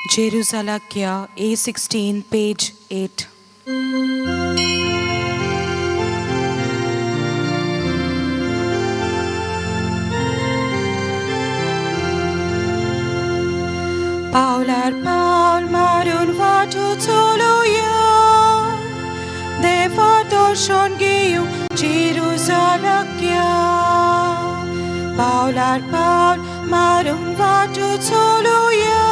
Jerusalem A16, page 8. पावलार पावल मारून वाटो चलोया, देवा दर्शन घेवंक जेरुजालाक या. पावलार पावल मारून वाटो चलोया,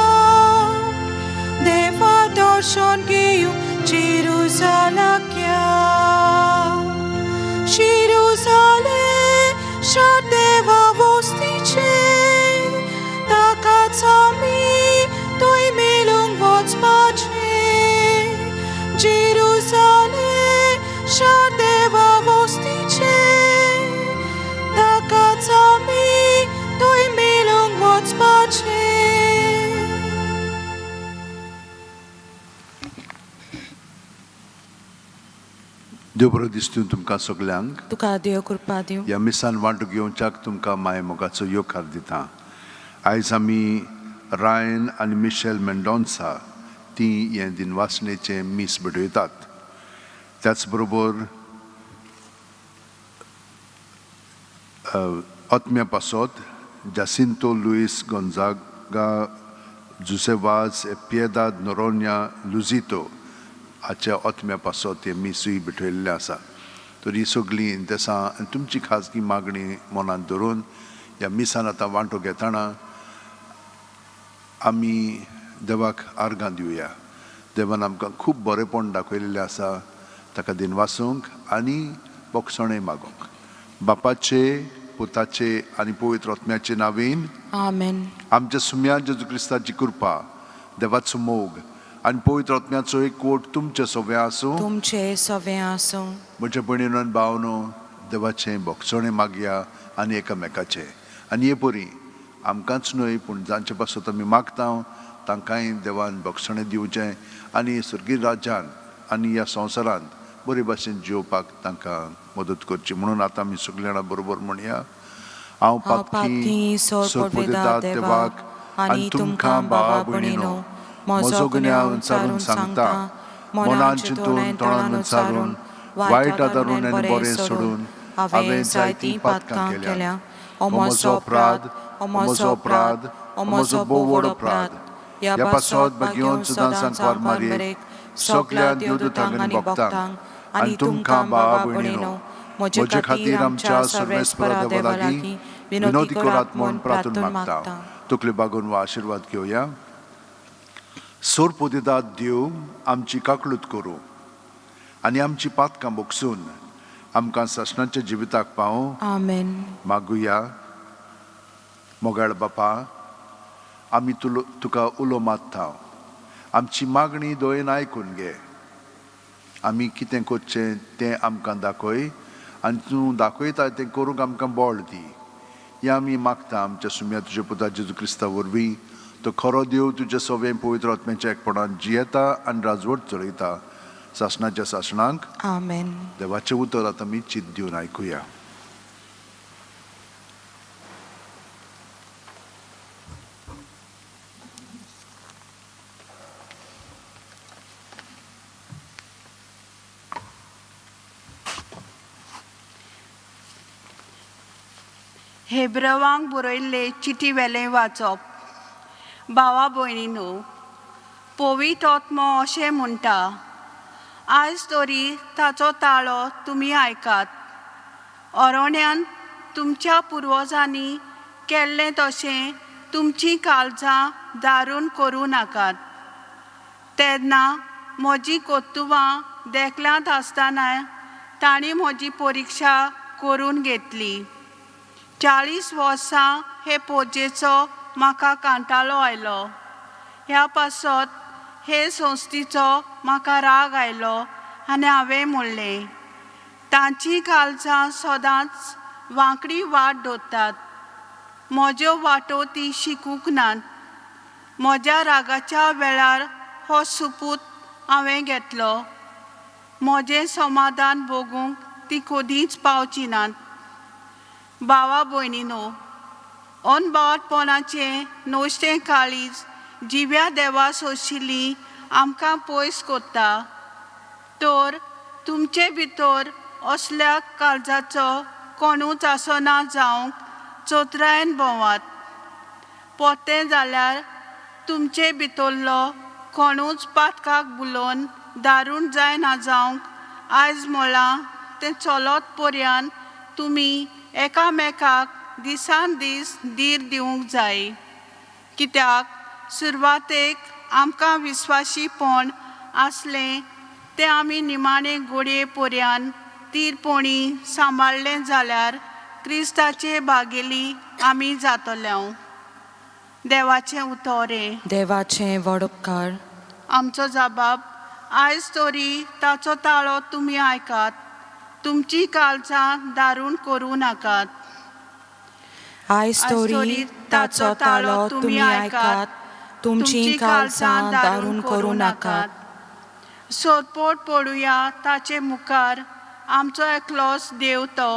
देवा दर्शन घेवंक जेरुजालाक या. जेरुजालेम शार देवा वस्तीचें, ताकाच आमी थंय मेळूंक वचपाचें. जेरुजालेम शार देवा वस्तीचें, ताकाच आमी थंय मेळूंक वचपाचें. देव बरो दिसतूं तुमकां सगल्यांक. तुका देव कृपा दिवं. ह्या मिसान वांटो घेवच्याक तुमकां माय मोगाचो येवकार दिता. आयज आमी रायन आनी मिशेल मेंडोन्सा ती हें दिनवासणेचें मीस भेटयतात. त्याच बरोबर आत्म्या पासत जासिंतो लुईस गोंजागा, जुसे वाज, पियेदाद नोरोन्या, लुजितो हाच्या आत्म्या पासत हें मिसूय भेटयल्लें आसा. तर ही सगळीं इंतेसां आनी तुमची खाजगी मागणी मनांत धरून ह्या मिसान आतां वांटो घेतना आमी देवाक आर्गां दिवया. देवान आमकां खूब बरेंपण दाखयलेलें आसा, ताका दिनवासूंक आनी बोगसणें मागूंक. बापाचे, पुताचे आनी पवित्र आत्म्याचे नांवेन. आमेन. आमच्या सुम्या जेजू क्रिस्ताची कृपा, देवाचो मोग आनी पवित्र आत्म्याचो एक कोट तुमचे सगळें आसूं. तुमचे सवें आसूं. म्हज्या भयणीनो आनी भावनो, देवाचें बोगसणें मागया आनी एकामेकाचें, आनी हे परी आमकांच न्हय पूण जांचे पासत आमी मागता तांकांय देवान बोगसणें दिवचें आनी स्वर्गीय राज्यान आनी ह्या संवसारांत बरे भाशेन जियोवपाक तांकां मदत करची म्हणून आतां आमी सगळीं जाणां बरोबर म्हणया. हांव हांव पातकी सोरपोदेता देवाक आनी तुमकां भावा भयणीनो म्हजो गुन्यांव उच्चारून सांगता. मनान चिंतून, तोंडान उच्चारून, वायट आदारून आनी बरें सोडून हांवें जायतीं पातकां केल्या. हो म्हजो अपराध, हो म्हजो अपराध, हो म्हजो भोव व्हड अपराध. ह्या पासत भाग्योन सदां सांकवार मारयेक, सगल्या देवदूतांक आनी भक्तांक आनी तुमकां भावा भयणीनो म्हजे खातीर आमच्या सर्वेस्परा देवा लागीं विनोदी करात म्हूण प्रार्थून मागता. तकली बागोवन हो आशिर्वाद घेवया. सोरपोदेदाद देव आमची काकळूत करूं आनी आमची पातकां बोगसून आमकां सासणाच्या जिविताक पावूं. आमेन. मागुया. मोगाळ बापा, आमी तुलो तुका उलो मारता. आमची मागणी दोयेन आयकून घे. आमी कितें करचें तें आमकां दाखय आनी तूं दाखयता तें करूंक आमकां बळ दी. हें आमी मागता आमच्या सुम्या तुज्या पुता जेजू क्रिस्ता वरवीं. तो खरो देव, तुज्या सवें पवित्र आत्म्याच्या एकपणान जियेता आनी राजवट चलयता सासणाच्या सासणांक. आमेन. देवाचें उतर आतां आमी चिंत दिवन आयकुया. हेब्रवांक बरयल्ले चिटी वेलें वाचप. भावा भयणीनो, पवित्र आत्मो अशें म्हणटा, आयज तरी ताचो ताळो तुमी आयकात. अरण्यांत तुमच्या पुर्वजांनी केल्लें तशें तुमचीं काळजां दारून करूं नाकात. तेन्ना म्हजी कोत्तुवां देखल्यांत आसतना तांणी म्हजी परिक्षा करून घेतली. 40 वर्सां हे पोजेचो म्हाका कांटाळो आयलो. ह्या पासत हे संस्थेचो म्हाका राग आयलो आनी हांवें म्हणलें, तांचीं काळजां सदांच वांकडी वाट दवरतात, म्हज्यो वाटो ती शिकूंक नात. म्हज्या रागाच्या वेळार हो सुपूत हांवें घेतलो. म्हजें समाधान भोगूंक ती कदींच पावची नात. भावा भयणीनो, अनबावटपणाचें नश्टें काळीज जिव्या देवा सोशिल्ली आमकां पयस कोत्ता. तर तुमचे भितर असल्या काळजाचो कोणूच आसना जावंक चोत्रायन भोंवात. पोतें जाल्यार तुमचे भितरलो कोणूच पातकाक बुलोवन दारूण जायना जावंक आयज म्हळां तें चलत पर्यान तुमी एकामेकाक दिसान दीस धीर दिवंक जाय. कित्याक सुरवातेक आमकां विस्वाशीपण आसलें तें आमी निमाणे गोडये पर्यान तीरपोणी सांबाळ्ळें जाल्यार क्रिस्ताचे भागेली आमी जातले. देवाचें उतोरें. देवाचें व्हड उपकार. आमचो जबाब आयज तरी ताचो ताळो तुमी आयकात, तुमची काळजां दारूण करूं नाकात. आयज तरी ताचो ताळो तुमी आयकात, तुमची काळजां दारूण करूं नाकात. सोरपोट पडुया ताचे मुखार, आमचो एकलोच देव तो,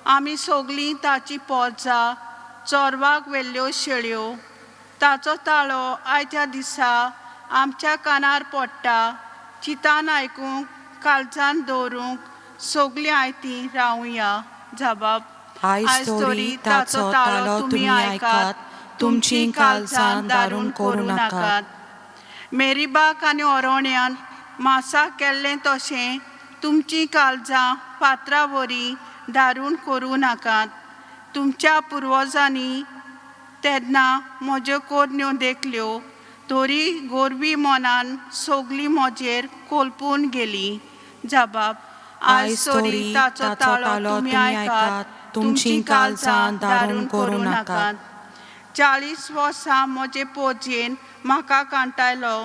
आमी सगलीं ताची पोरसां, चोरवाक व्हेल्ल्यो शेळयो. ताचो ताळो आयत्या दिसा आमच्या कानार पडटा, चिंतान आयकूंक काळजान दवरूंक सगलीं आयतीं रावुया. जबाब आयज तरी ताचो ताळो तुमी आयकात, तुमची काळजां दारूण करूं नाकात. मेरीबाक आनी ओरोण्यान मासा केल्लें तशें तुमचीं काळजां फातरा वरी दारूण करूं नाकात. तुमच्या पुर्वजांनी तेन्ना म्हज्यो कोरण्यो देखल्यो, तरी गोरवी मनान सगलीं म्हजेर कोलपून गेलीं. जबाब आयज तरी ताचो ताळो तुमी आयकात, तुमची काळजां दारूण करूं नाकात. 40 वर्सां म्हजे पोजयेन म्हाका कांटायलो,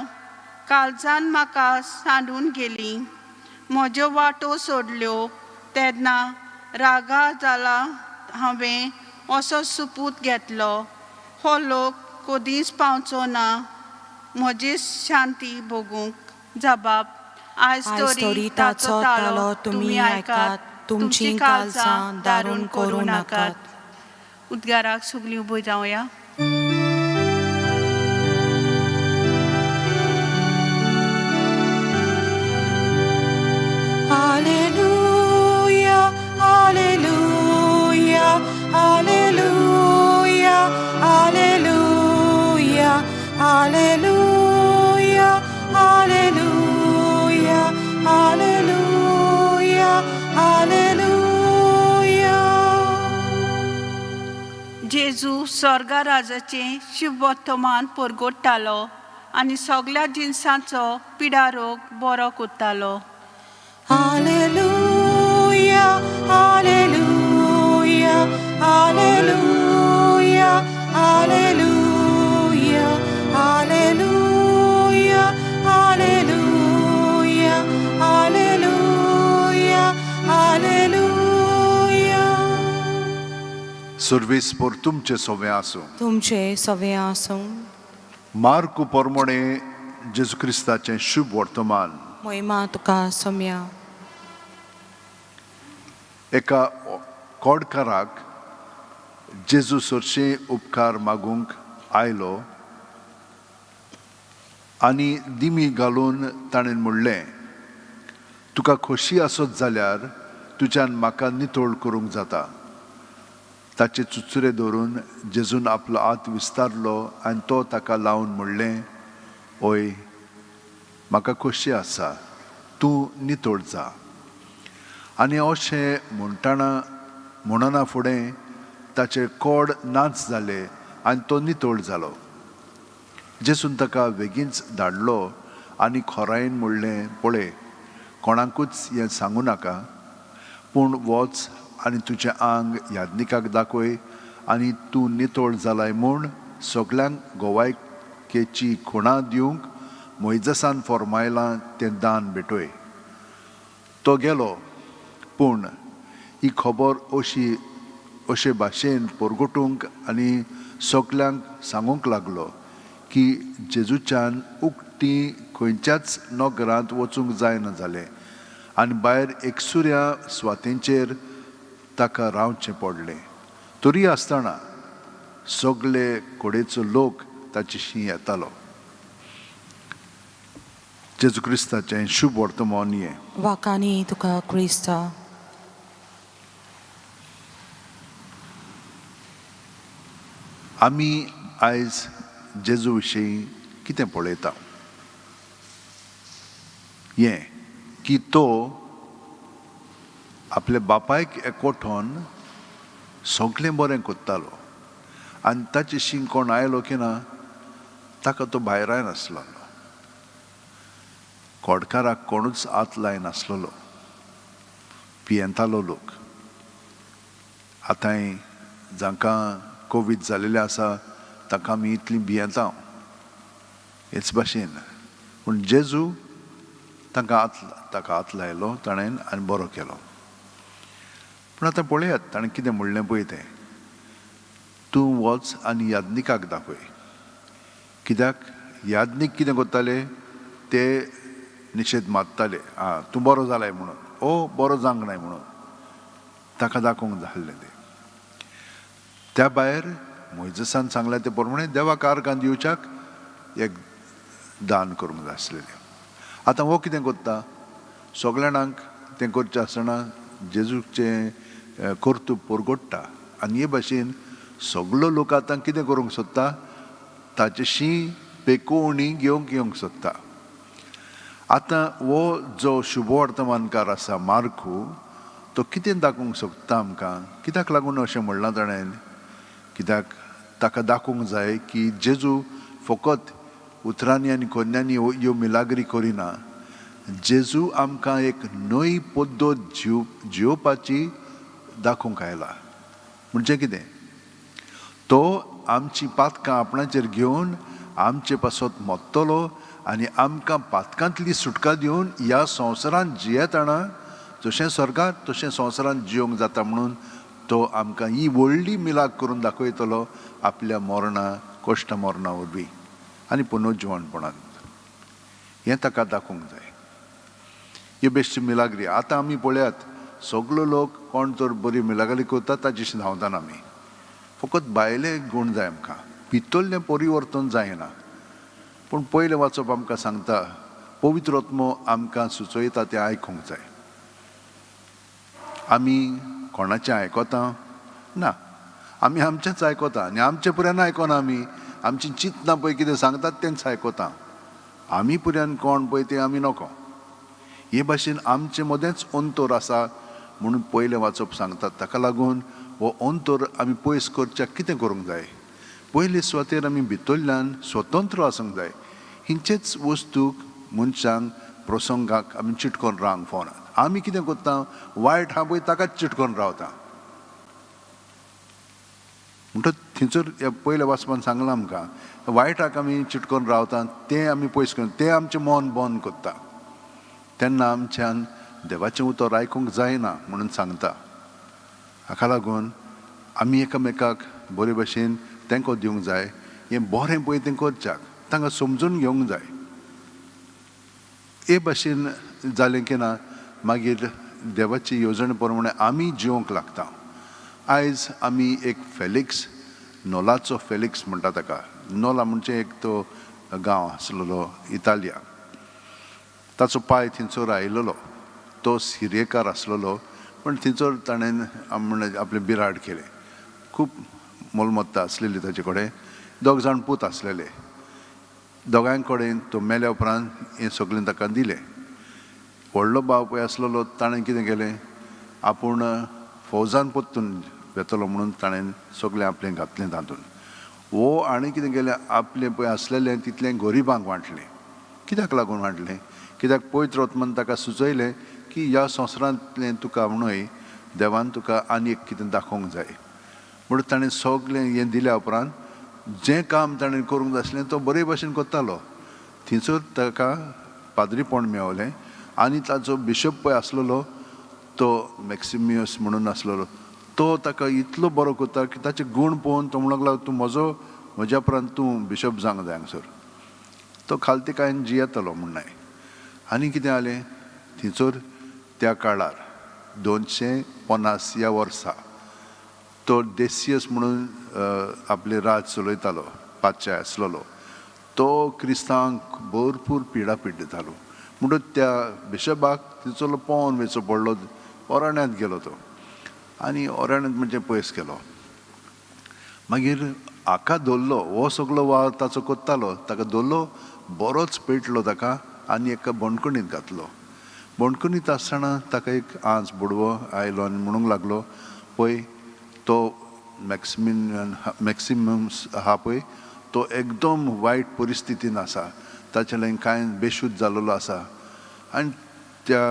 काळजान म्हाका सांडून गेली. म्हज्यो वाटो सोडल्यो तेन्ना रागा जाला हांवें असो सुपूत घेतलो, हो लोक कदींच पावचो ना म्हजी शांती भोगूंक. जबाब आयज तरी ताचो ताळो तुमी आयकात, तुमची काळजां दारूण करूं नाकात. उद्गाराक सगलीं उबो जावया. Alleluia, Alleluia, Alleluia, Alleluia, Alleluia, Alleluia, Alleluia, Alleluia. जेजू स्वर्गा राजाचें शुभवर्तमान परगोडटालो आनी सगल्या जिनसांचो पिडारोग बरो करतालो. Alleluia, Alleluia, Alleluia, Alleluia, Alleluia, Alleluia, Alleluia, Alleluia. Service पोर तुमचें सोवें आसूं. तुमचे सवे आसूं. मार्कू पोरमोणे जेजू क्रिस्ताचें शुभ वर्तमान. मोहिमा तुका सोम्या. एका कोडकाराक जेजू सरशीं उपकार मागूंक आयलो आनी दिमी घालून ताणें म्हणलें, तुका खोशी आसत जाल्यार तुज्यान म्हाका नितळ करूंक जाता. ताचे चुचुरे धरून जेजून आपलो हात विस्तारलो आनी तो ताका लावन म्हणलें, ओय, म्हाका खोशी आसा, तूं नितळ जा. आनी अशें म्हणटना म्हणना फुडें ताचे कोड नाच जाले आनी तो नितळ जालो. जेजून ताका बेगीनच धाडलो आनी खोरायेन म्हणलें, पळय, कोणाकूच हें सांगूं नाका, पूण वच आनी तुजें आंग याज्ञिकाक दाखय आनी तूं नितळ जालाय म्हूण सगल्यांक गोवायकेची खुणा दिवंक मोयजसान फॉर्मायलां तें दान भेटय. तो गेलो, पूण ही खबर अशी अशे भाशेन परगटूंक आनी सगल्यांक सांगूंक लागलो की जेजूच्यान उकती खंयच्याच नगरांत वचूंक जायना जालें आनी भायर एकसुऱ्या सुवातेंचेर ताका रावचें पडलें. तरी आसतना सगळे कडेचो लोक ताचे शी येतालो. जेजू क्रिस्ताचें शुभ वर्तमान हें. वाकानी तुका क्रिस्ता. आमी आयज जेजू विशीं कितें पळयता? हें की तो आपल्या बापायक एकवठोन सगळें बरें करतालो आनी ताचे शीं कोण आयलो की ना ताका तो भायर आयनासलो. कोडकाराक कोणूच हात लायनासलेलो. पियेतालो लोक. आतांय जांकां कोवीड जालेलें आसा तांकां आमी इतलीं भियेता हेच भाशेन. पूण जेजू तांकां ताका हात लायलो ताणें आनी बरो केलो. पूण आतां पळयात ताणें कितें म्हणलें पळय तें, तूं वच आनी याज्ञिकाक दाखय. कित्याक याज्ञीक कितें करताले ते निशेध मारताले, आं तूं बरो जालाय म्हणून, ओ बरो जावंक नाय म्हणून ताका दाखोवंक जाल्लें तें. त्या भायर मोयजसान सांगलें ते प्रमाणे देवाक आर्गां दिवच्याक एक दान करूंक जाय आसलेलें. आतां हो कितें करता, सगल्या जाणांक तें करचें आसतना जेजूचें कर्तूब परगट्टा आनी हे भाशेन सगलो लोक आतां कितें करूंक सोदता, ताचेशी पेकोवणी घेवंक येवंक सोदता. आतां हो जो शुभवर्तमानकार आसा मार्कू, तो कितें दाखोवंक सोदता आमकां? कित्याक लागून अशें म्हणलां ताणें? कित्याक ताका दाखोवंक जाय की जेजू फकत उतरांनी आनी कोन्यांनी ह्यो मिलाग्री करिना, जेजू आमकां एक नवी पद्दत जिवपाची दाखोवंक आयला. म्हणजे कितें, तो आमची पातकां आपणाचेर घेवन आमचे पासत मरतलो आनी आमकां पातकांतली सुटका दिवन ह्या संवसारांत जियेतना जशें स्वर्गात तशें संवसारांत जियोंक जाता म्हणून तो आमकां ही व्हडली मिलाग करून दाखयतलो आपल्या मरणा कश्ट मरणा वरवीं आनी पुनर्जिवणपणांत. हें ताका दाखोवंक जाय. ह्यो बेश्टी मिलाग्री आतां आमी पळयात, सगलो लोक कोण तर बरी मिलाग्री करता ताचेशी धांवताना आमी. फकत भायले गूण जाय आमकां, भितरलें परिवर्तन जायना. पूण पयलें वाचप आमकां सांगता, पवित्र आत्मो आमकां सुचयता तें आयकूंक जाय. आमी कोणाचें आयकता ना, आमी आमचेंच आयकता आनी आमचे पुऱ्यान आयकना. आमी आमची चिंतना पळय कितें सांगतात तेंच आयकता. आमी पुऱ्यान कोण पळय तें आमी नको. हे भाशेन आमचे मदेंच अंतर आसा म्हणून पयलें वाचप सांगतात. ताका लागून हो अंतर आमी पयस करच्याक कितें करूंक जाय? पयले सुवातेर आमी भितरल्यान स्वतंत्र आसूंक जाय. हिंचेच वस्तूक मनशांक प्रसंगाक आमी चिटकोन रावंक फावना. आमी कितें करता, वायट आहा पळय ताकाच चिटकोन रावता. म्हणटच थंयसर ह्या पयल्या वाचपान सांगलां आमकां, वायटाक आमी चिटकोन रावता तें आमी पयस करून तें आमचें मन बंद करता. तेन्ना आमच्यान देवाचें उतर आयकूंक जायना म्हणून सांगता. हाका लागून आमी एकामेकाक बरे भाशेन तेंको दिवंक जाय. हें बरें पळय तें करच्याक तांकां समजून घेवंक जाय. हे भाशेन जालें की ना मागीर देवाची येवजणे प्रमाणे आमी जिवंक लागता. आयज आमी एक फेलिक्स, नोलाचो फेलिक्स म्हणटा ताका. नोला म्हणजे एक तो गांव आसलेलो इतालिया. ताचो पांय थंयसर आयलेलो, तो सिरियेकार आसलेलो, पूण थंयसर ताणें म्हणजे आपलें बिराड केलें. खूब मोलमत्ता आसलेली ताचे कडेन. दोग जाण पूत आसलेले, दोगांय कडेन तो मेल्या उपरांत हें सगळें ताका दिलें. व्हडलो भाव पळय आसलेलो ताणें कितें केलें, आपूण फौजान परतून वेतलो म्हणून ताणें सगळें आपलें घातलें तातूंत. हो आनी कितें केलें, आपलें पळय आसलेलें तितलें गरिबांक वांटलें. कित्याक लागून वांटलें? कित्याक पवित्र आत्मान ताका सुचयलें की ह्या संवसारांतलें तुका न्हय देवान तुका आनी एक कितें दाखोवंक जाय म्हणून ताणें सगळें हें दिल्या उपरांत जें काम ताणें करूंक जाय आसलें तो बरे भाशेन करतालो. थंयसर ताका पाद्रीपण मेवलें आनी ताचो बिशप पळय आसलेलो तो मॅक्सिमियस म्हणून आसलेलो, तो ताका इतलो बरो करता की ताचे गूण पळोवन तो म्हणूंक लागलो, तूं म्हजो म्हज्या उपरांत तूं बिशप जावंक जाय हांगसर. तो खालतीकायेन जियेतालो म्हण आनी कितें जालें थंयसर त्या काळार 250 ह्या वर्सा तो देसियस म्हणून आपलें राज चलयतालो, पातशाय आसलेलो. तो क्रिस्तांवांक भरपूर पिडा पीड दितालो. म्हणटच त्या बिशपाक थंयसरलो पोवन वयचो पडलो. अरण्यांत गेलो तो आनी अरण्यांत म्हणजे पयस गेलो. मागीर हाका धरलो, हो सगलो वावर ताचो कोत्तालो, ताका धरलो, बरोच पेटलो ताका आनी एका बणकणीत घातलो. बणकणीत आसतना ताका एक आंज बुडवो आयलो आनी म्हणूंक लागलो, पळय तो मॅक्सिमम आहा पळय तो एकदम वायट परिस्थितीन आसा, ताचे लागीं कांय बेशुद्ध जाल्लो आसा. आनी त्या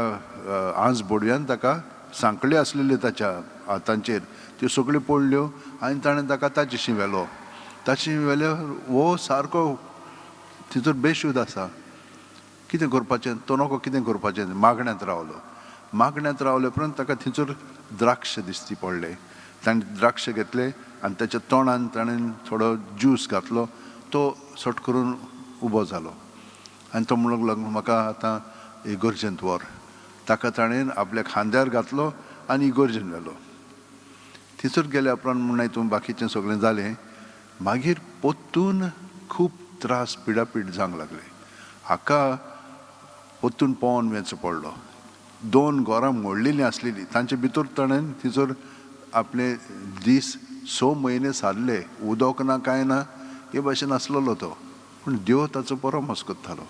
आंज बोडव्यान ताका सांकळी आसलेल्यो ताच्या हातांचेर, त्यो सगळ्यो पडल्यो आनी ताणें ताका ताचेशी व्हेलो. ताची व्हेल्यार हो सारको थंयसर बेशुद्ध आसा, कितें करपाचें तो नको कितें करपाचें, मागण्यांत रावलो. मागण्यांत रावले उपरांत ताका थंयसर द्राक्ष दिसती पडले. ताणें द्राक्ष घेतले आनी ताच्या तोंडान ताणें थोडो ज्यूस घातलो, तो सट करून उबो जालो आनी तो म्हणूंक लागलो, म्हाका आतां इगर्जेंत व्हर. ताका ताणें आपल्या खांद्यार घातलो आनी इगर्जेन व्हेलो. थंयसर गेल्या उपरांत म्हणलें तूं बाकीचें सगळें जालें. मागीर परतून खूब त्रास पिडापीड जावंक लागले. हाका परतून पोवन वेचो पडलो. 2 घरां मोडलेलीं आसलेलीं, तांचे भितर ताणें थंयसर आपले दीस 6 म्हयने सारले, उदक ना कांय ना हे भाशेन आसलेलो तो. पूण देव ताचो बरो मस करतालो.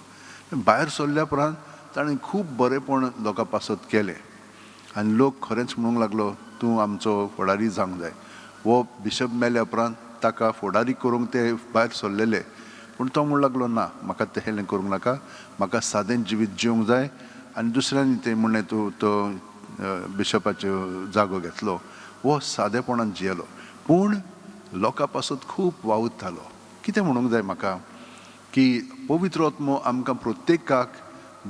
भायर सरल्या उपरांत ताणें खूब बरेंपण लोकां पासत केलें आनी लोक खरेंच म्हणूंक लागलो, तूं आमचो फुडारी जावंक जाय. हो बिशप मेल्या उपरांत ताका फुडारी करूंक ते भायर सरलेले, पूण तो म्हणूंक लागलो, ना म्हाका तें करूंक नाका, म्हाका सादें जिवीत जिवंक जाय. आनी दुसऱ्यांनी तें म्हणलें, तूं तो बिशपाचो जागो घेतलो. हो सादेपणान जियेलो, पूण लोकां पासत खूब वावुरतालो. कितें म्हणूंक जाय म्हाका की पवित्र आत्मो आमकां प्रत्येकाक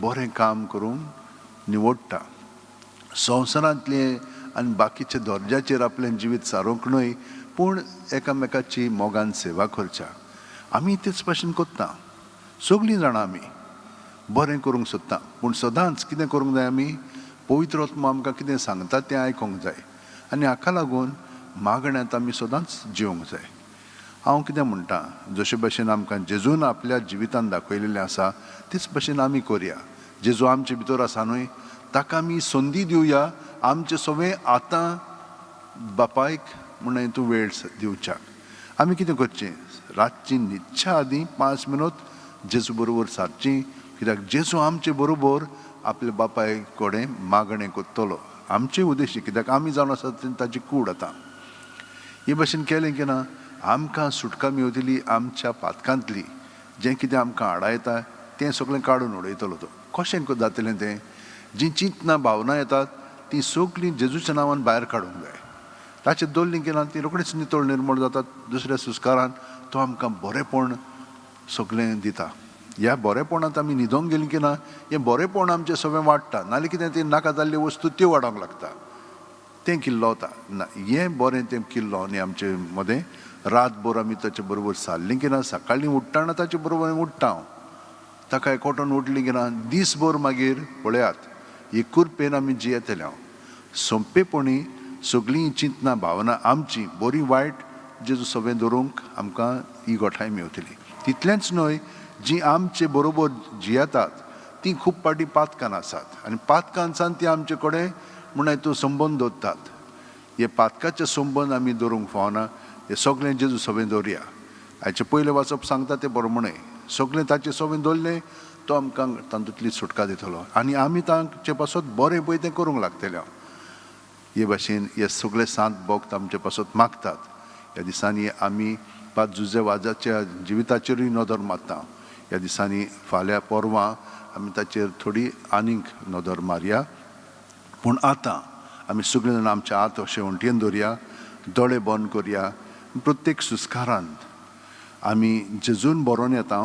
बरें काम करूंक निवडटा. संवसारांतलें आनी बाकीच्या दर्जाचेर आपलें जिवीत सारोवंक न्हय, पूण एकामेकाची मोगान सेवा करच्या. आमी तेच भाशेन करता, सगळीं जाणां आमी बरें करूंक सोदता, पूण सदांच कितें करूंक जाय आमी, पवित्र आत्मो आमकां कितें सांगता तें आयकूंक जाय आनी हाका लागून मागण्यांत आमी सदांच जिवंक जाय. हांव कितें म्हणटा, जशे भाशेन आमकां जेजून आपल्या जिवितान दाखयलेलें आसा तेच भाशेन आमी करया. जेजू आमचे भितर आसा न्हय, ताका आमी संदी दिवया आमचें सगळें आतां बापायक म्हणून तूं वेळ दिवच्याक. आमी कितें करचें, रातची न्हिदच्या आदीं 5 मिनट जेजू बरोबर सारची, कित्याक जेजू आमचे बरोबर आपल्या बापाय कडेन मागणें करतलो आमचे उद्देशी, कित्याक आमी जावन आसात ताची कूड. आतां हे भाशेन केलें की ना आमकां सुटका मेवतली आमच्या पातकांतली, जें कितें आमकां आडायता तें सगळें काडून उडयतलो तो. कशें जातलें तें, जीं चिंतनां भावनां येतात तीं सगळीं जेजूच्या नांवान भायर काडूंक जाय. ताचेर दवरलीं की ना ती रोखडीच नितळ निर्मळ जातात. दुसऱ्या सुस्कारान तो आमकां बरेंपण सगळें दिता. ह्या बरेंपणांत आमी न्हिदोंक गेलीं की ना हें बरेंपण आमचें सगळें वाडटा, नाल्यार कितें ती नाका जाल्ल्यो वस्तू त्यो वाडोवंक लागता, तें किल्लोवता ना. हें बरें तें किल्लो आनी आमचे मदें रातभर आमी ताचे बरोबर सारलीं की ना, सकाळीं उठ्ठना ताचे बरोबर उठ्ठा हांव, ताका एकवटून उठली की ना दीसभर मागीर पळयात ही कुरपेन आमी जियेतले. हांव सोंपेपणी सगळीं चिंतनां भावनां आमची बरी वायट जेजू सगळें दवरूंक आमकां ही गोठाय मेवतली. तितलेंच न्हय, जीं आमचे बरोबर जियेतात तीं खूब फावटी पातकान आसात आनी पातकांसान ती आमचे कडेन म्हणून तूं संबंद दवरतात. हे पातकाचे संबंद आमी दवरूंक फावना, हे सगळें जेजू सगळें दवरया. आयचें पयलें वाचप सांगता तें बरोबर, सगळें ताचें सगळें दवरलें तो आमकां तातूंतली सुटका दितलो आनी आमी तांचे पासत बरें पळय तें करूंक लागतलें. हे भाशेन हे सगळे सांत भक्त आमचे पासत मागतात. ह्या दिसांनी आमी पाद जुजे वाजाच्या जिविताचेरूय नदर मारता. ह्या दिसांनी फाल्यां परवां आमी ताचेर थोडी आनीक नदर मारया. पूण आतां आमी सगळीं जाणां आमच्या हात अशें वण्टीन दवरया, दोळे बंद करया. प्रत्येक सुस्कारांत आमी जेजून बरोवन येता,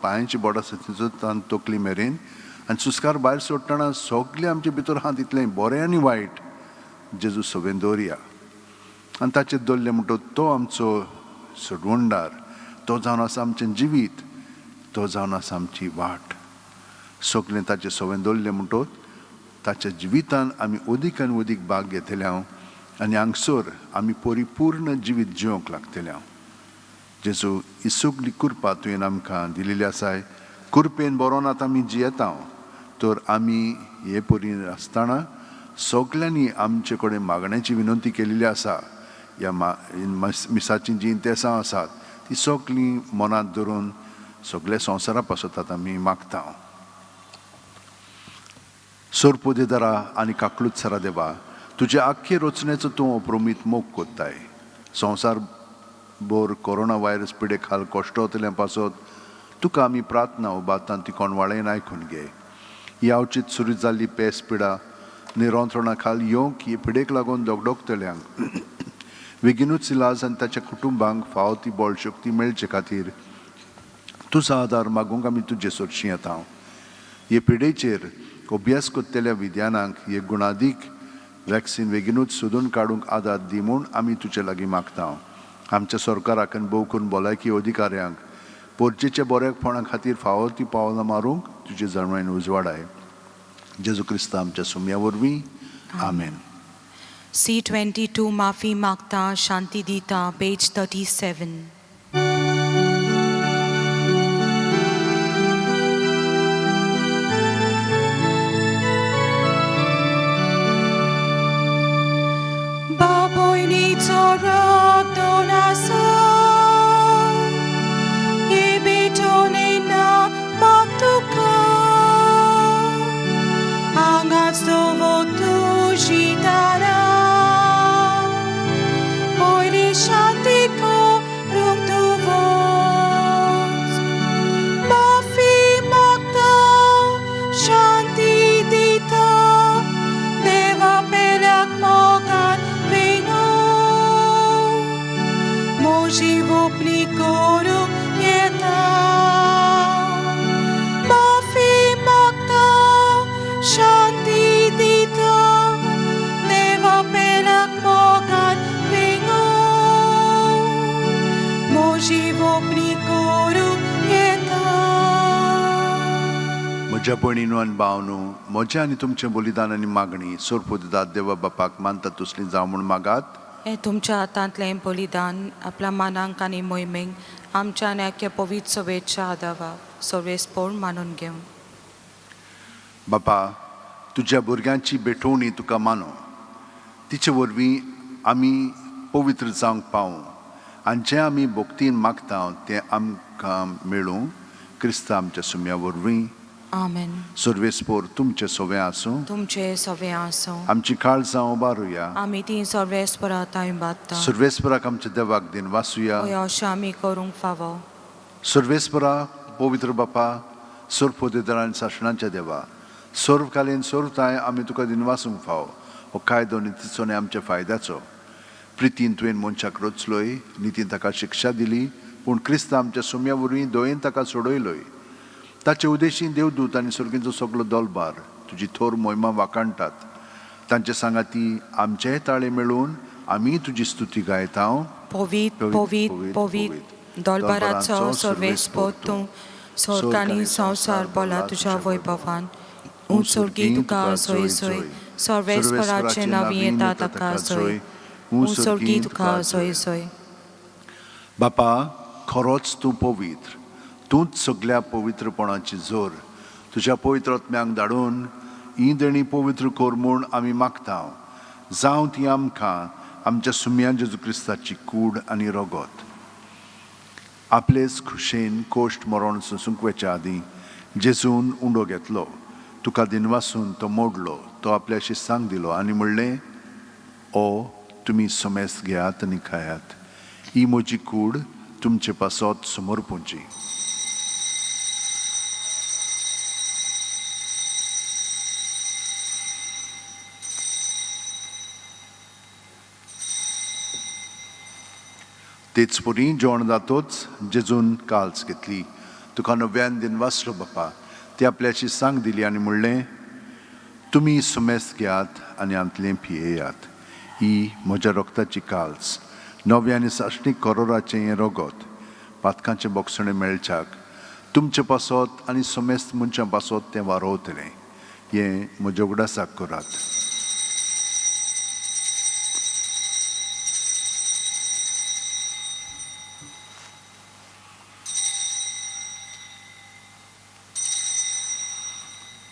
पांयांची बोट आसा थंयसर तकली मेरेन, आनी सुस्कार भायर सोडटना सगळें आमचे भितर आहा तितलें बरें आनी वायट जेजू सगळें दवरया आनी ताचेर दवरलें म्हणटकच तो आमचो सोडवणदार, तो जावन आसा आमचें जिवीत, तो जावन आसा आमची वाट. सगळें ताचें सगळें दवरलें म्हणटकच ताच्या जिवितान आमी अदीक आनी अदीक भाग घेतले हांव आनी हांगसर आमी परिपूर्ण जिवीत जिवंक लागतले हांव. जेजू ही सगळी कृपा तुवें आमकां दिलेली आसाय. कृपेन बरोवन आतां आमी जियेता हांव, तर आमी हे परी आसतना सगल्यांनी आमचे कडेन मागण्याची विनंती केलेली आसा. ह्या मिसाचीं जीं तेसां आसात ती सगळीं मनांत धरून सगल्या संवसारा पासत आमी मागता. सोरपोदेदारा आनी काकलूत सरा देवा, तुजे आख्खे रचनेचो तूं अप्रमीत मोग कोत्ताय. संवसार भर कोरोना व्हायरस पिडे खाल कश्टवतल्या पासत तुका आमी प्रार्थना उबारता, ती कोणवाळेन आयकून घे. ही अवचीत सुरू जाल्ली पेस पिडा निरंत्रणा खाल येवंक ही पिडेक लागून दगदगतल्यांक बेगीनूच इलाज आनी ताच्या कुटुंबांक फावो ती बळशक्ती मेळचे खातीर तुजो आदार मागूंक आमी तुजे सरशीं येता. हे पिडेचेर अभ्यास करतल्या विज्ञानांक हे गुणादीक वॅक्सिन बेगीनूच सोदून काडूंक आदार दी म्हूण आमी तुजे लागीं मागता. आमच्या सरकाराक आनी भोव करून भलायकी अधिकाऱ्यांक पोरचेच्या बरेपणा खातीर फावो ती पावलां मारूंक तुजे जाणवायन उजवाडाय. जेजू क्रिस्ता आमच्या सुम्या वरवीं, आमेन. C22 माफी मागता शांती दिता, पेज 37. बाबोयनीचो राग दोन आसा, ही भेटोवणी ना माग तुका, हांगाच दवर तुजी दारां, पयली शांती करूंक तूं वच. माफी मागता शांती दिता, देवा पेल्याक मोगान विनो, म्हजी वोपणी करूंक येता. माफी मागता शांती दिता, देवा पेल्याक मोगान विनो, म्हजी वोपणी करूंक येता. म्हज्या भयणीनो आनी भावनो, म्हजें आनी तुमचें बलिदान आनी मागणी सोरपोदाद देवा बापाक मानता तसली जावं म्हूण मागात. हें तुमच्या हातांतलें बलिदान आपल्या मानांक आनी मोहिमेक आमच्या आनी आख्या पवित्र सभेच्या आदावा सर्वेस्पोर मानून घेवं. बापा, तुज्या भुरग्यांची भेटवणी तुका मानो, तिचे वरवीं आमी पवित्र जावंक पावूं आनी जें आमी भक्तीन मागता तें आमकां मेळूं, क्रिस्ता आमच्या सुम्या वरवीं. आमेन. सर्वेस्पोर तुमचें सोवें आसूं. तुमचे सगळें आसूं. आमची काळजां उबारुया. आमी ती सर्वेस्परा तांय बादता. सर्वेस्पराक आमच्या देवाक दिन वासुया. हय, अशें आमी करूंक फावो. सर्वेस्परा, पवित्र बापा, सर्वपोदेदार आनी सासणाच्या देवा, सर्वकालीन सर्वताय आमी तुका दिनवासूंक फावो. हो कायदो नितीचो आनी आमच्या फायद्याचो. प्रितीन तुवें मनशाक रचलोय, नितीन ताका शिक्षा दिली, पूण क्रिस्त आमच्या सुम्या वरवीं दयेन ताका सोडयलोय. ताचे उदेशी देवदूत आनी सर्गींचो सगलो दोलबार तुजी थोर मोहिमा वाखाणटात. तांचे सांगाती आमचेय ताळे मेळून आमी तुजी स्तुती गायता. पवीत पवीत पवीत दोलबाराचो सर्वेस्पोर तूं, स्वर्ग आनी संवसार बोला तुज्या वैभवान. उंच स्वर्गी तुका सोय सोय, सर्वेस्पराचें नांव येता ताका सोय, उंच स्वर्गी तुका सोय सोय. बापा, खरोच तूं पवित्र, तूंच सगल्या पवित्रपणाची जोर. तुज्या पवित्र आत्म्यांक धाडून ही देणी पवित्र कर म्हूण आमी मागता. जावं ती आमकां आमच्या सुम्या जेजू क्रिस्ताची कूड आनी रगत. आपलेच खुशेन कोश्ट मरण सोंसूंक वचच्या आदीं जेजून उंडो घेतलो, तुका दिनवासून तो मोडलो, तो आपल्या शिस्तांक दिलो आनी म्हणलें, ओ तुमी समेस्त घेयात आनी खायात, ही म्हजी कूड तुमचे पासत समर्पूंची. तेच परी जेवण जातोच जेजून काल्स घेतली, तुका नव्यान दिन वाचलो बापा, ती आपल्याची सांग दिली आनी म्हणलें, तुमी सुमेस्त घेयात आनी आंतलें पियेयात, ही म्हज्या रक्ताची काल्स, नव्या आनी सासणीक करोराचें हें रगत, पातकांचें बोगसणें मेळच्याक तुमचे पासत आनी समेस्त मनशां पासत तें वारोवतलें. हें म्हज्या उगडासाक करात.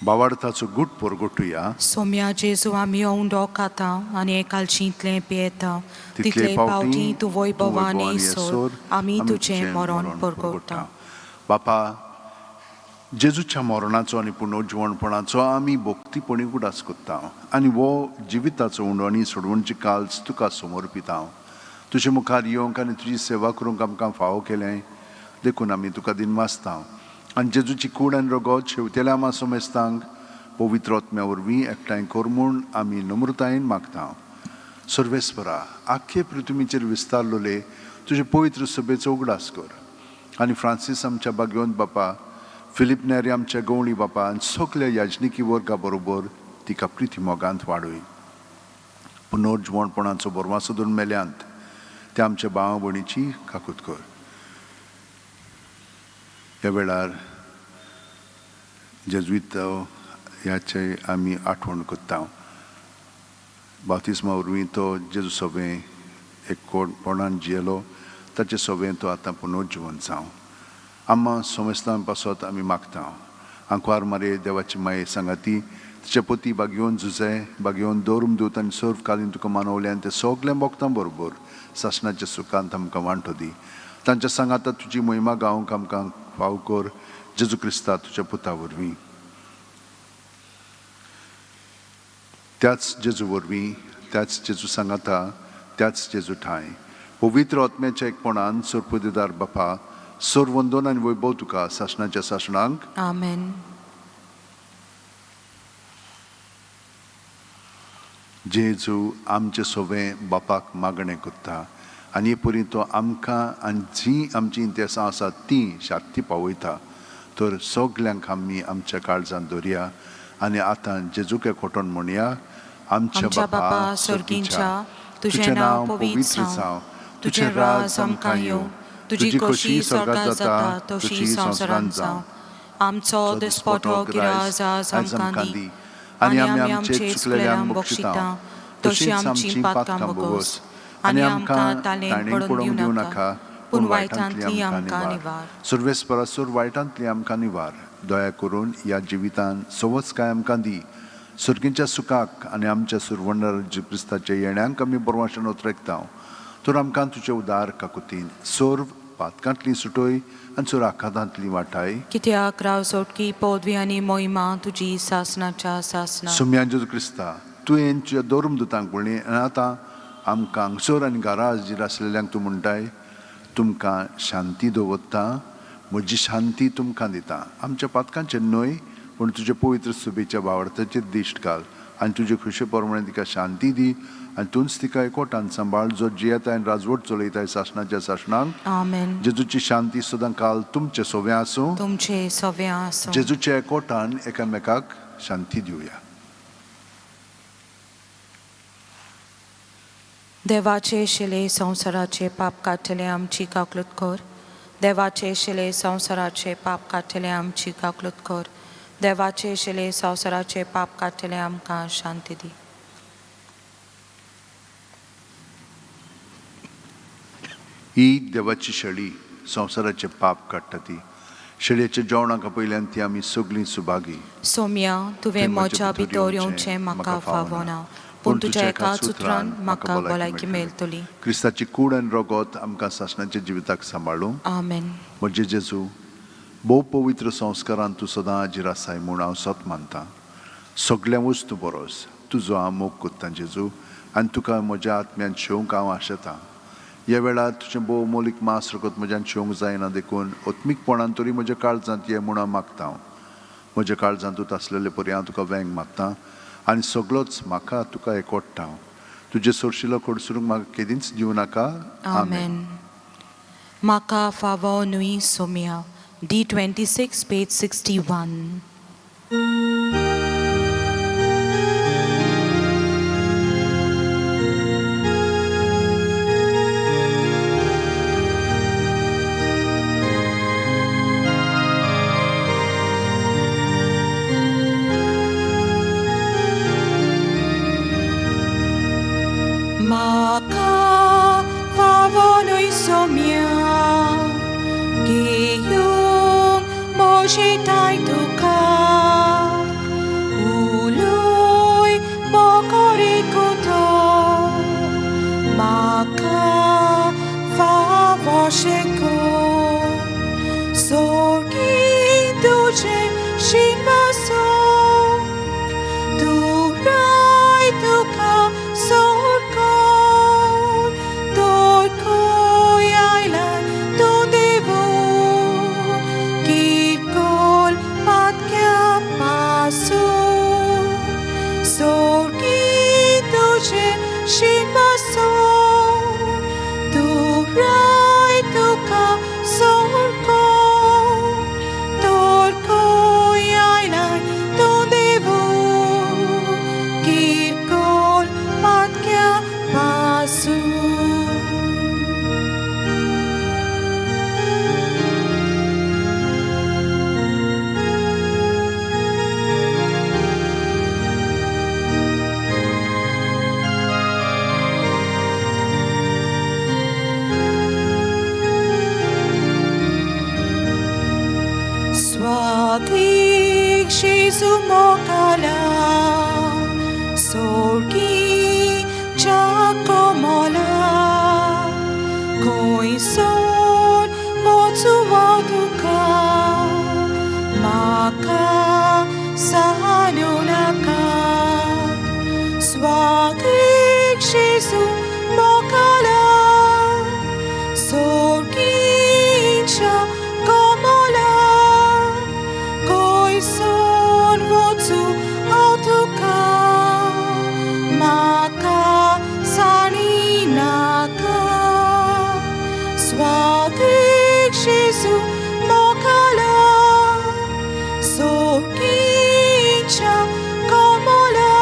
बावार्थाचो गूट परगटुया. सोम्या जेजू, आमी हो उंडो खाता आनी हे कालशींतलें पियेता तितले पावटी तूं वैभवान येसर आमी तुजें मरण परगट्टा. बापा, जेजूच्या मरणाचो आनी पुनर्जिवणपणाचो आमी भक्तीपणी उगडास करता आनी हो जिविताचो उंडो आनी सोडवणची काल्स तुका समर्पिता. तुजे मुखार येवंक आनी तुजी सेवा करूंक आमकां फावो केलें देखून आमी तुका दिनवासता आनी जेजूची कूड आनी रगत शेवतेल्या आमा समेस्तांक पवित्र आत्म्या वरवीं एकठांय कर म्हूण आमी नम्रतायेन मागता. सर्वेस्परा, आख्खे पृथ्वीचेर विस्तारलेले तुजे पवित्र सभेचो उगडास कर आनी फ्रांसीस आमच्या बागेवंत बापा, फिलीप नेरी आमच्या गवळी बापा आनी सगल्या याजनिकी वर्गा बरोबर तिका प्रिती मोगांत वाडय. पुनर्जिवणपणाचो बोरवासो धरून मेल्यांत त्या आमच्या भावा भयणीची काकूत कर. ह्या वेळार जेजुईत ह्याचे आमी आठवण करता. बाप्तिस्मा वरवीं तो जेजू सोबें एक कोणान जियेलो, ताचे सोबें तो आतां पुनर्जिवन जावं. आम्मा सोमेस्तां पासत आमी मागता. आंकवार मारे देवाची माये सांगाती, तिचे पती बागयोवन जुजे, बागयोवन दवरून दूत आनी सर्व कालीन तुका मानवले आनी ते सगळें भोगतां बरोबर सासणाच्या सुखांत आमकां वांटो दी. तांच्या सांगाता तुजी मोहिमा गावंक आमकां फाव कर, जेजू क्रिस्ता तुज्या पुता वरवीं. त्याच जेजू वरवीं, त्याच जेजू सांगाता, त्याच जेजू ठांय, पवित्र आत्म्याच्या एकपणान सरपदेदार बापा, सर्व वंदन आनी वैभव तुका सासणाच्या सासणांक. आमेन. जेजू आमचे सोबें बापाक मागणें करता आनी हे परी तो आमकां आनी जीं आमचीं इंतेसां आसात तीं शांती पावयता. तर सगल्यांक आमी आमच्या काळजांत दवरया आनी आतां जेजूक एकवटून म्हणया. आमच्या बापा सर्गींच्या, तुजें नांव पवित्र जावं, तुजें राज आमकां येवं, तुजी खोशी स्वर्गात जाता तशी संवसारांत जावं. आमचो दिसपटो गिराज आज आमकां दी आनी आमी आमचे चुकलेल्यांक बक्षिता तशी आमची पातकां भोगोस आनी आमकां तालेन पडूंक दिवं नाका, पूण वायटांतली आमकां निवार. सर्वेस्परासूर वायटांतली आमकां निवार. दया करून ह्या जिवितान सवच काय आमकां दी. सर्गींच्या सुखाक आनी आमच्या सुरवंडर क्रिस्ताच्या येण्यांक आमी बरवाशेन ओतरेकता. तर आमकां तुजे उदार काकुतीन सर्व पातकांतली सुटय आनी सर्व आखातांतली वाटाय. कित्याक राव सोटकी पदवी आनी मोहिमा तुजी सासनाच्या सासना. सुम्यान जेजू क्रिस्ता, तुवें तुज्या दोरम दुतांक पळय आनी आतां आमकां हांगसर आनी घरा हाजीर आसलेल्यांक तूं म्हणटाय, तुमकां शांती दवरता, म्हजी शांती तुमकां दिता. आमच्या पातकांचेर न्हय पूण तुजे पवित्र सुबेच्या भावार्थाचेर दिश्ट घाल आनी तुजे खुशे प्रमाणे तिका शांती दी आनी तूंच तिका एकवटान सांबाळ, जो जियेताय आनी राजवट चलयताय सासणाच्या सासणांक. आमेन. जेजूची शांती सदां काल तुमचे सोव्या आसूं. तुमचे सव्या आसूं. जेजूच्या एकवटान एकामेकाक शांती दिवया. देवाचे शिले संवसाराचे पाप काडटले, आमची काकलूत कर. देवाचे शिले संवसाराचे पाप काडटले, आमची काकलूत कर. देवाचे शिले संवसाराचे पाप काडटले, आमकां शांती दी. ही देवाची शेळी, संवसाराचे पाप काडटा ती. शेळयेच्या जेवणाक पयल्यान ती आमी सगळीं सुभागी. सोम्या, तुवें म्हज्या भितर येवचें म्हाका फावना, पूण तुज्या एकाच उतरान म्हाका भलायकी मेळटली. क्रिस्ताची कूड आनी रगत आमकां सासणाच्या जिविताक सांबाळूं. आमेन. म्हजे जेजू, भोव पवित्र संस्कारान तूं सदां हाजीर आसाय म्हूण हांव सत मानतां. सगळ्यां वस्तू बरोस तुजो हांव मोग कोत्तां जेजू आनी तुका म्हज्या आत्म्यान शेवंक हांव आशेतां. ह्या वेळार तुजें भोव मोलीक मास रगत म्हज्यान शेवंक जायना, देखून आत्मीकपणान तरी म्हज्या काळजांत ये म्हूण हांव मागता. म्हज्या काळजांतूच आसलेले परी हांव तुका वेंग मागता आनी सगळोच म्हाका तुका एकवट्टा. तुजें सोरशिलो कडसरूंक म्हाका केदींच दिवं नाका. आमेन. म्हाका फावो न्हय सोम्या. D 26, page 61. म्हाका फावो न्हय सोम्या घेवंक म्हजे ठांय तुका. वशें कर सोर्गी तुजें शिंवासन तुराय तुका सोडकोन तोर खंय आयलाय तूं देवूळ किरकोळ पातक्या पासून सोर्गी तुजें शिंवासन तुराय तुका सोडकोन तोर खंय आयलाय तूं देवूळ किरकोळ पातक्या पासून. Swadik Jesu mokala Sorgi Giacomola Coi sol mozuatuka Maka sanunaka Swadik Jesu mokala Sorgi Giacomola Coi son vozu autuka Maka saninaka Swadik Jesu mokala Sorgincha komola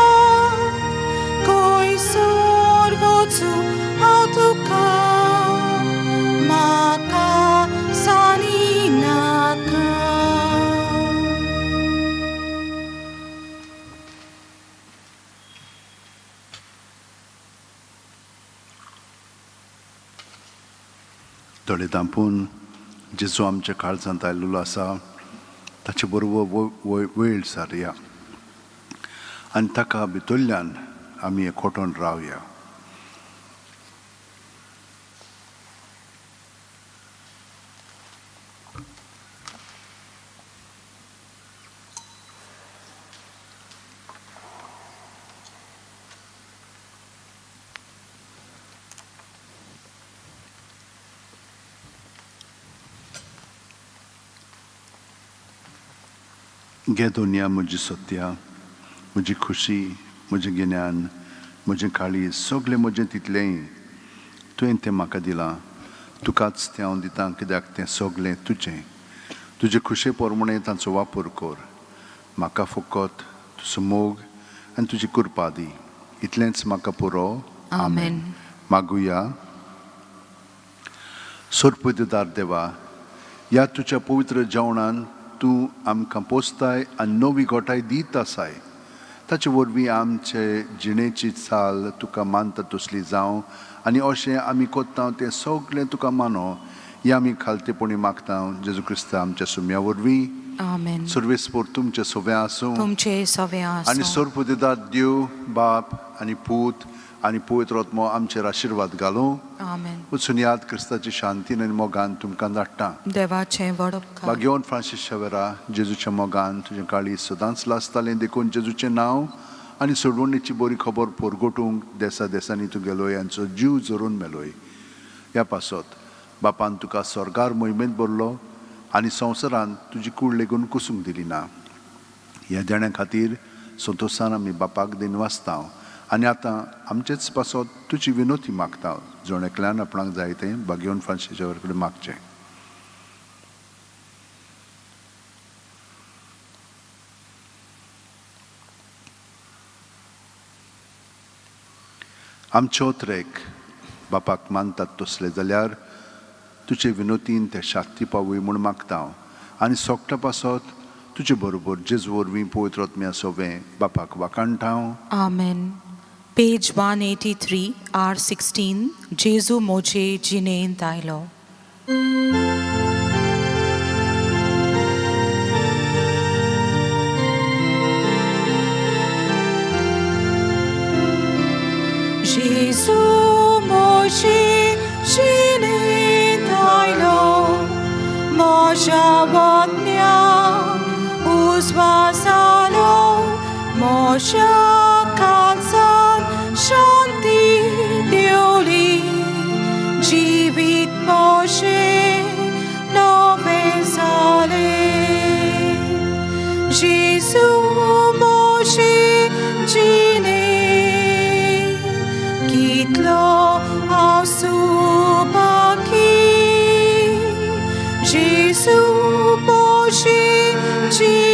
Coi son vozu autuka Maka saninaka. दोळे धांपून जेजू आमच्या काळजांत आयलेलो आसा ताचे बरोबर वेळ सारया आनी ताका भितरल्यान आमी एकवटून रावया. घे दुनिया म्हजी सत्या, म्हजी खुशी, म्हजें गिन्यान, म्हजें काळीज, सगळें म्हजें तितलेंय तुवें तें म्हाका दिलां. तुकाच तें हांव दितां कित्याक तें सगळें तुजें. तुजे खुशे प्रमाणें तांचो वापर कर. म्हाका फकत तुजो मोग आनी तुजी कृपा दी, इतलेंच म्हाका पुरो. आमेन. मागुया. सोरपुदेदार देवा, ह्या तुज्या पवित्र जेवणान तूं आमकां पोसताय आनी नवी गोठाय दीत आसाय. ताचे वरवीं आमचे जिणेची चाल तुका मानता तसली जावं आनी अशें आमी कोत्ता तें सगळें तुका मानो. हें आमी खालतेपणी मागता जेजू क्रिस्ता आमच्या सुम्या वरवीं. आमेन. सर्वेस्पोर तुमचें सोव्या आसूं तुमचे सवे आनी आसूं. सोरपुदेदार देव बाप आनी पूत आनी पवित्र आत्मो आमचेर आशिर्वाद घालूं. आमेन. वचून याद क्रिस्ताची शांतीन आनी मोगान तुमकां धाडटा. देवाचें व्हड उपकार. भाग्यवंत फ्रांसीस शेवेरा, जेजूच्या मोगान तुजें काळीज सदांच लासतालें देखून जेजूचें नांव आनी सोडवणीची बरी खबर पोरगोटूंक देसा देसांनी तूं गेलोय हांचो जीव जरून मेलोय. ह्या पासत बापान तुका स्वर्गार मोहिमेंत भरलो आनी संवसारांत तुजी कूड लेगून कुसूंक दिली ना. ह्या देण्या खातीर संतोशान आमी बापाक दिनवासता आनी आतां आमचेच पासत तुजी विनोती मागता. जण एकल्यान आपणाक जाय तें भाग्यवंत फ्रांसीस कडेन मागचें. आमच्यो त्रेक बापाक मानतात तसले जाल्यार तुजे विनोतीन ते शाक्ती पावय म्हूण मागता आनी सोगटा पासत तुजे बरोबर जेजू वरवीं पवित्र आत्म्या सोवें बापाक वाखाणटा हांव. आमेन. पेज 183 R16 जेजू मोजे जिणेंत आयलो. Jésus, मोजे जिणेंत म्हज्या वतन्याक उजवास जालो म्हज्या काळजान शांती दिवली जिवीत म्हजें नवें जालें जेजू म्हजे जिणे कितलो हांव सुभागी जेजू म्हजे जिणे.